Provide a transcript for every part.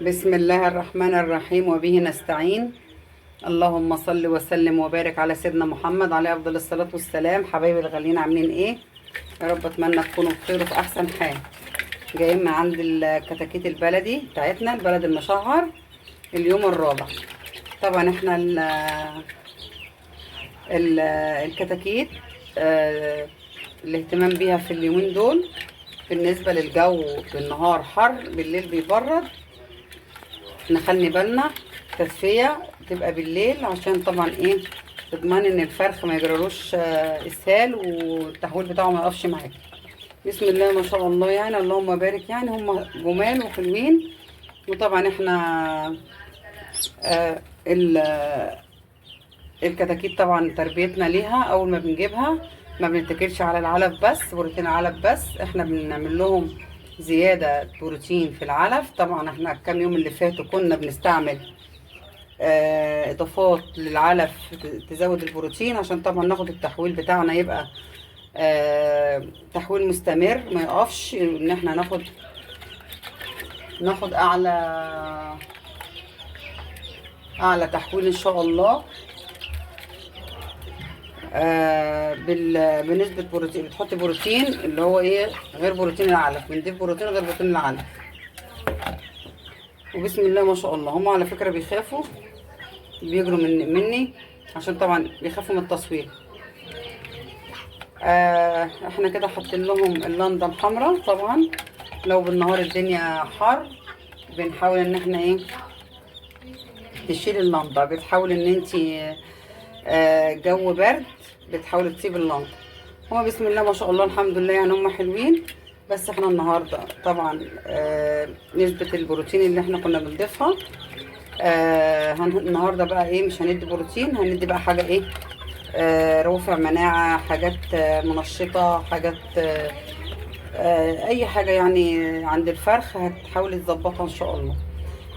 بسم الله الرحمن الرحيم وبه نستعين. اللهم صل وسلم وبارك على سيدنا محمد عليه افضل الصلاة والسلام. حبايبي الغاليين عاملين ايه؟ يا رب اتمنى تكونوا بخير وفي احسن حال. جايين من عند الكتاكيت البلدي بتاعتنا، البلد المشعر، اليوم الرابع. طبعا احنا ال ال الكتاكيت الاهتمام بيها في اليومين دول بالنسبة للجو، بالنهار حر، بالليل بيبرد. نخلي بالنا تدفئة تبقى بالليل عشان طبعا ايه تضمن ان الفرخ ما يجرالوش اسهال والتحويل بتاعه ما يقفش معاك. بسم الله ما شاء الله، يعني اللهم بارك، يعني هم جمال وحلوين. وطبعا احنا الكتاكيت طبعا تربيتنا ليها اول ما بنجيبها ما بنتكلش على العلف بس، بروتين علف بس، احنا بنعمل لهم زيادة بروتين في العلف. طبعا احنا الكام يوم اللي فاتوا كنا بنستعمل اضافات للعلف تزود البروتين عشان طبعا ناخد التحويل بتاعنا يبقى تحويل مستمر ما يقفش، ان احنا ناخد اعلى تحويل ان شاء الله. بنسبة بروتين، بتحطي بروتين اللي هو ايه غير بروتين العلف، بنضيف بروتين غير بروتين العلف. وبسم الله ما شاء الله هم على فكرة بيخافوا، بيجروا مني عشان طبعا بيخافوا من التصوير. احنا كده حاطين لهم اللنده الحمراء. طبعا لو بالنهار الدنيا حر بنحاول ان احنا ايه تشيل اللمبة، بتحاول ان انتي جو برد بتحاولي تسيب اللمبة. هما بسم الله ما شاء الله الحمد لله يعني هما حلوين. بس احنا النهارده طبعا نسبة البروتين اللي احنا كنا بنضيفها النهارده بقى ايه مش هندي بروتين، هندي بقى حاجة ايه رافع مناعة، حاجات منشطة، حاجات اي حاجة يعني عند الفرخ هتحاولي تظبطها ان شاء الله.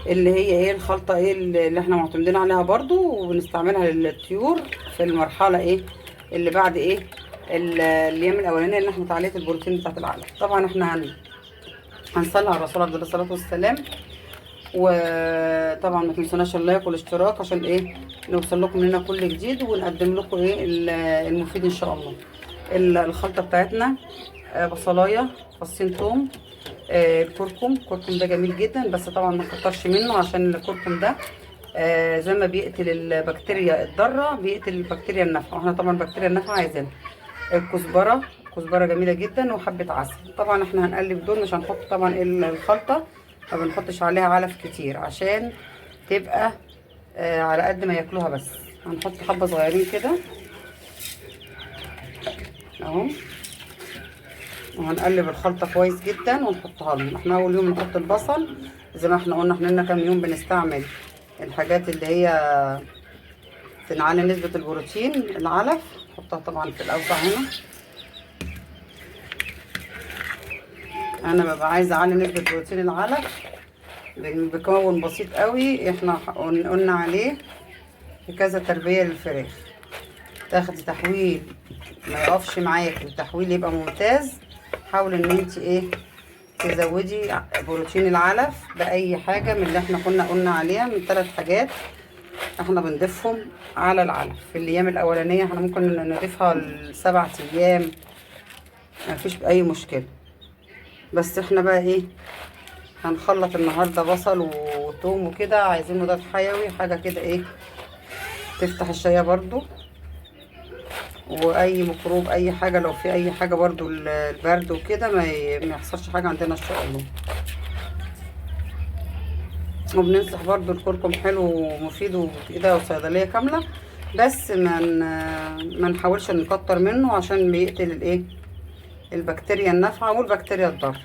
اللي هي ايه الخلطة ايه اللي احنا معتمدين عليها برضو وبنستعملها للطيور في المرحلة ايه اللي بعد ايه الايام الاولانية اللي احنا تعلية البروتين بتاعت العلف. طبعا احنا هنصلي على الرسول عليه الصلاة والسلام. وطبعا ما تنسوناش اللايك والاشتراك عشان ايه نوصل لكم لنا كل جديد ونقدم لكم ايه المفيد ان شاء الله. الخلطة بتاعتنا بصلايه، فصين توم، الكركم. الكركم ده جميل جدا بس طبعا ما نكترش منه عشان الكركم ده زي ما بيقتل البكتيريا الضارة بيقتل البكتيريا النافعة، واحنا طبعا البكتيريا النافعة عايزينها. الكزبره، كزبره جميلة جدا، وحبه عسل. طبعا احنا هنقلب دول، مش هنحط طبعا الخلطة ما بنحطش عليها علف كتير عشان تبقى على قد ما ياكلوها بس. هنحط حبه صغيرين كده اهو، وهنقلب الخلطة كويس جدا ونحطها لهم. احنا اول يوم نحط البصل زي ما احنا قلنا، احنا لنا كام يوم بنستعمل الحاجات اللي هي تنعلي نسبه البروتين العلف. نحطها طبعا في الاوسع هنا. انا ببقى عايزه اعلي نسبه بروتين العلف بمكون بسيط قوي احنا قلنا عليه في كذا تربيه للفراخ. تاخدي تحويل ما يقفش معاكي والتحويل يبقى ممتاز. حاولي ان انت ايه تزودي بروتين العلف باي حاجة من اللي احنا كنا قلنا عليها، من 3 حاجات احنا بنضيفهم على العلف في الايام الاولانية. احنا ممكن نضيفها ل7 ايام مفيش اي مشكلة. بس احنا بقى ايه هنخلط النهارده بصل وثوم وكده، عايزين مضاد حيوي حاجة كده ايه تفتح الشهية برضو، واي ميكروب اي حاجة لو في اي حاجة برضو البرد وكده ما يحصلش حاجة عندنا ان شاء الله. وبننصح برضو الكركم حلو ومفيد وكده وصيدليه كاملة، بس ما نحاولش نكتر منه عشان بيقتل الايه البكتيريا النافعة والبكتيريا الضارة.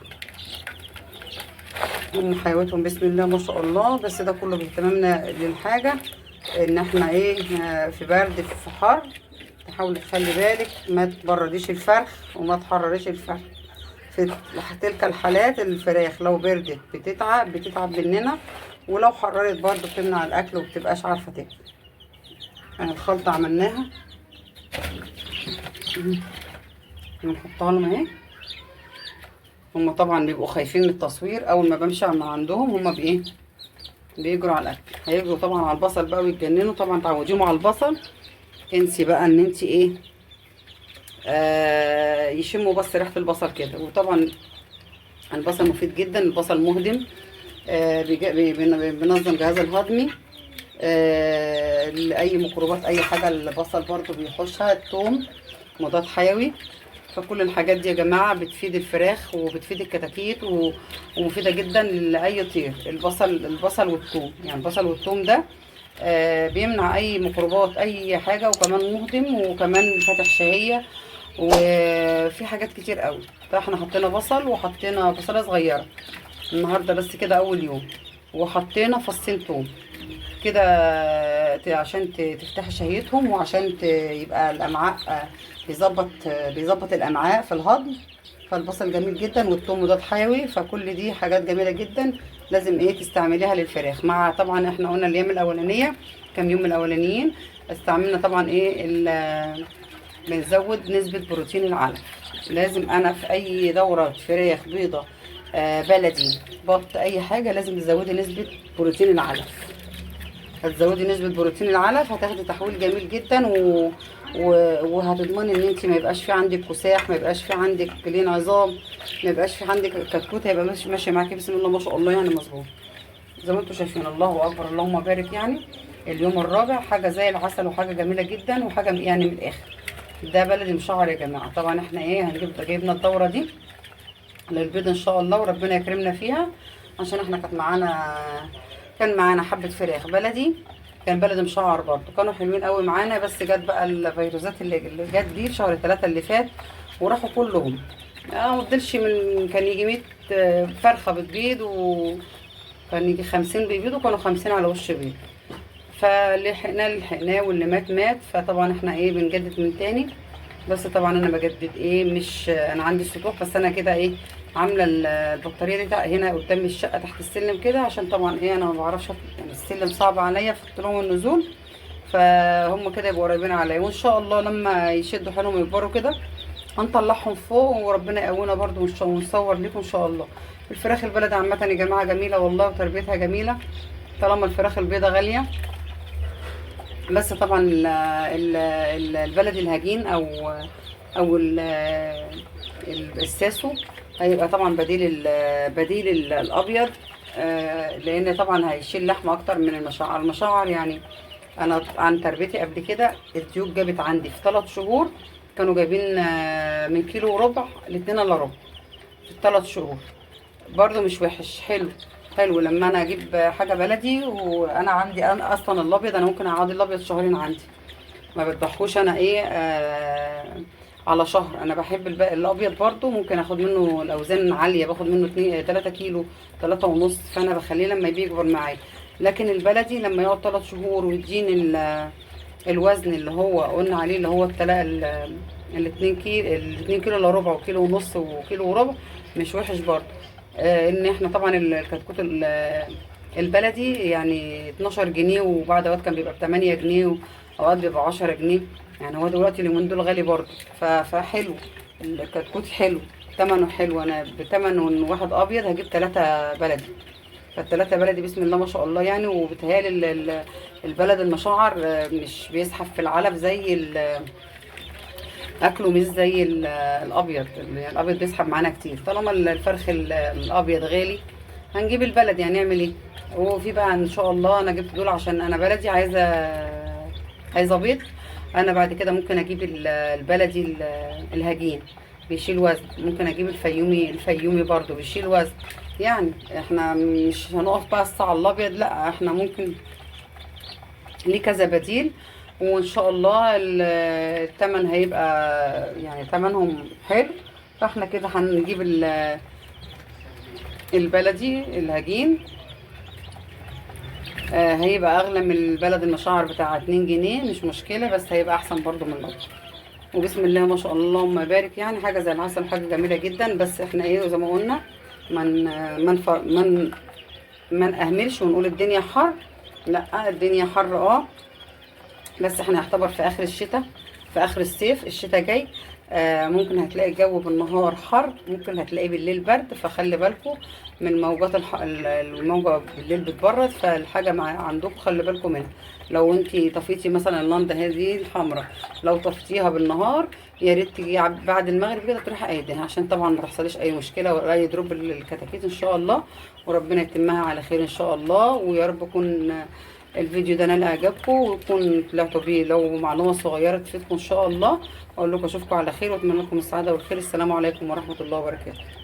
هم حيوتهم بسم الله ما شاء الله. بس ده كله باهتمامنا للحاجة ان احنا ايه في برد في حر تحاولي تخلي بالك ما تبرديش الفرخ وما تحرريش الفرخ. في تلك الحالات الفراخ لو بردت بتتعب مننا، ولو حررت برضو بتمنع الاكل وبتبقاش عارفه تاكل. يعني الخلطة عملناها نحطها لهم اهي. هما طبعا بيبقوا خايفين من التصوير، اول ما بمشي من عندهم هما بايه بيجروا على الاكل، هيجروا طبعا على البصل بقى ويتجننوا. طبعا تعوديهم على البصل، انسي بقى ان انت ايه، يشموا بس ريحه البصل كده. وطبعا البصل مفيد جدا، البصل مهضم، بينظم جهاز الهضمي، لاي ميكروبات اي حاجة البصل برضو بيحوشها. الثوم مضاد حيوي. فكل الحاجات دي يا جماعة بتفيد الفراخ وبتفيد الكتاكيت ومفيدة جدا لاي طير. البصل والثوم، يعني البصل والثوم ده بيمنع اي ميكروبات اي حاجة، وكمان مهضم، وكمان فاتح شهية، وفي حاجات كتير قوي. فاحنا حطينا بصل، وحطينا بصله صغيرة النهارده بس كده اول يوم، وحطينا فصين توم كده عشان تفتح شهيتهم، وعشان يبقى الامعاء، بيظبط الامعاء في الهضم. فالبصل جميل جدا، والثوم مضاد حيوي، فكل دي حاجات جميلة جدا لازم ايه تستعمليها للفراخ. مع طبعا احنا قلنا الايام الاولانية، كام يوم الاولانيين استعملنا طبعا ايه بنزود نسبه بروتين العلف. لازم انا في اي دوره فراخ بيضة، بلدي، بط، اي حاجة، لازم تزودي نسبه بروتين العلف. هتزودي نسبه بروتين العلف هتاخدي تحويل جميل جدا، وهتضمني ان انت ما يبقاش في عندك كساح، ما يبقاش في عندك لين عظام، ما يبقاش في عندك كتكوت، هيبقى ماشي معاكي بسم الله ما شاء الله، يعني مظبوط زي ما انتم شايفين. الله اكبر اللهم بارك. يعني اليوم الرابع حاجة زي العسل، وحاجه جميلة جدا، وحاجه يعني من الاخر. ده بلدي مشعر يا جماعة. طبعا احنا ايه هنجيب، جايبنا الدورة دي للبيض ان شاء الله، وربنا يكرمنا فيها، عشان احنا كان معانا حبه فراخ بلدي، كان بلدي مشعر برضو، كانوا حلوين قوي معانا. بس جت بقى الفيروسات اللي جت دي في شهر 3 اللي فات، وراحوا كلهم. ما فضلش من كان يجي 100 فرخة بتبيض، وكان يجي 50 بيبيضوا، كانوا 50 على وش بيض. فاللي لحقناه لحقناه، واللي مات مات. فطبعا احنا ايه بنجدد من تاني، بس طبعا انا بجدد ايه، مش انا عندي سطوح، بس انا كده ايه عامله البطارية دي هنا قدام الشقة تحت السلم كده، عشان طبعا ايه انا ما بعرفش يعني السلم صعب عليا في الطلوع والنزول، فهم كده يبقوا قريبين عليا. وان شاء الله لما يشدوا حيلهم ويكبروا كده هنطلعهم فوق، وربنا يقوينا برضو ونصور لكم ان شاء الله. الفراخ البلد عامة يا جماعة جميلة والله، وتربيتها جميلة، طالما الفراخ البيضة غالية. بس طبعا البلد الهجين او الساسو هيبقى طبعا بديل الابيض، لان طبعا هيشيل لحمه اكتر من المشعر. المشعر يعني انا عن تربيتي قبل كده الديوك جابت عندي في 3 شهور، كانوا جايبين من كيلو وربع لاتنين الا ربع في 3 شهور، برضو مش وحش، حلو حلو. لما انا اجيب حاجة بلدي، وانا عندي انا اصلا الابيض، انا ممكن اقعد الابيض شهرين عندي، ما بذبحوش انا ايه على شهر. انا بحب الابيض برضو، ممكن اخد منه الاوزان عالية، باخد منه اتنين، تلاتة كيلو، تلاتة ونص، فانا بخليه لما بيكبر معايا. لكن البلدي لما يقعد 3 شهور ويديني الوزن اللي هو قلنا عليه، اللي هو الاتنين كيلو، الاتنين كيلو الا ربع، وكيلو ونص، وكيلو وربع، مش وحش برضو. ان احنا طبعا الكتكوت البلدي يعني 12 جنيه، وبعد وقت كان بيبقى ب8 جنيه، واوقات بيبقى 10 جنيه، يعني هو دلوقتي اليومين دول غالي برضو. فحلو الكتكوت، حلو تمنه حلو. انا بتمنه ان واحد ابيض هجيب 3 بلدي، فالتلاتة بلدي بسم الله ما شاء الله يعني. وبيتهيألي البلد المشعر، مش بيزحف في العلف زي اكله، مش زي الابيض. الابيض بيسحب معانا كتير. طالما الفرخ الابيض غالي هنجيب البلد، يعني نعمل ايه. وفي بقى ان شاء الله انا جبت دول عشان انا بلدي عايزه بيض. انا بعد كده ممكن اجيب البلدي الهجين بيشيل وزن، ممكن اجيب الفيومي برضو بيشيل وزن. يعني احنا مش هنقف بقى الصاع الابيض، لا احنا ممكن ليه كذا بديل، وان شاء الله التمن هيبقى يعني تمنهم حلو. فاحنا كده هنجيب البلدي الهجين، هيبقى اغلى من البلد المشعر بتاع 2 جنيه، مش مشكلة، بس هيبقى احسن برضو من الابيض. وبسم الله ما شاء الله اللهم بارك، يعني حاجة زي العسل، حاجة جميلة جدا. بس احنا ايه زي ما قلنا ما نأهملش ونقول الدنيا حر، لا الدنيا حر بس احنا يعتبر في اخر الشتاء، في اخر الصيف، الشتاء جاي، ممكن هتلاقي الجو بالنهار حر، ممكن هتلاقيه بالليل برد، فخلي بالكم. من موجات الموجه بالليل بتبرد، فالحاجه مع عندكم خلي بالكم منها. لو انتي طفيتي مثلا اللنده هذه الحمراء، لو طفتيها بالنهار يا ريت تيجي بعد المغرب كده تروحي قايداها، عشان طبعا ما تحصلش اي مشكلة ولا اي drop للكتاكيت ان شاء الله، وربنا يتمها على خير ان شاء الله. ويا رب يكون الفيديو ده نال اعجابكم، ويكون طلعتوا بيه لو معلومة صغيرة تفيدكم ان شاء الله. اقول لكم اشوفكم على خير، واتمنى لكم السعادة والخير. السلام عليكم ورحمة الله وبركاته.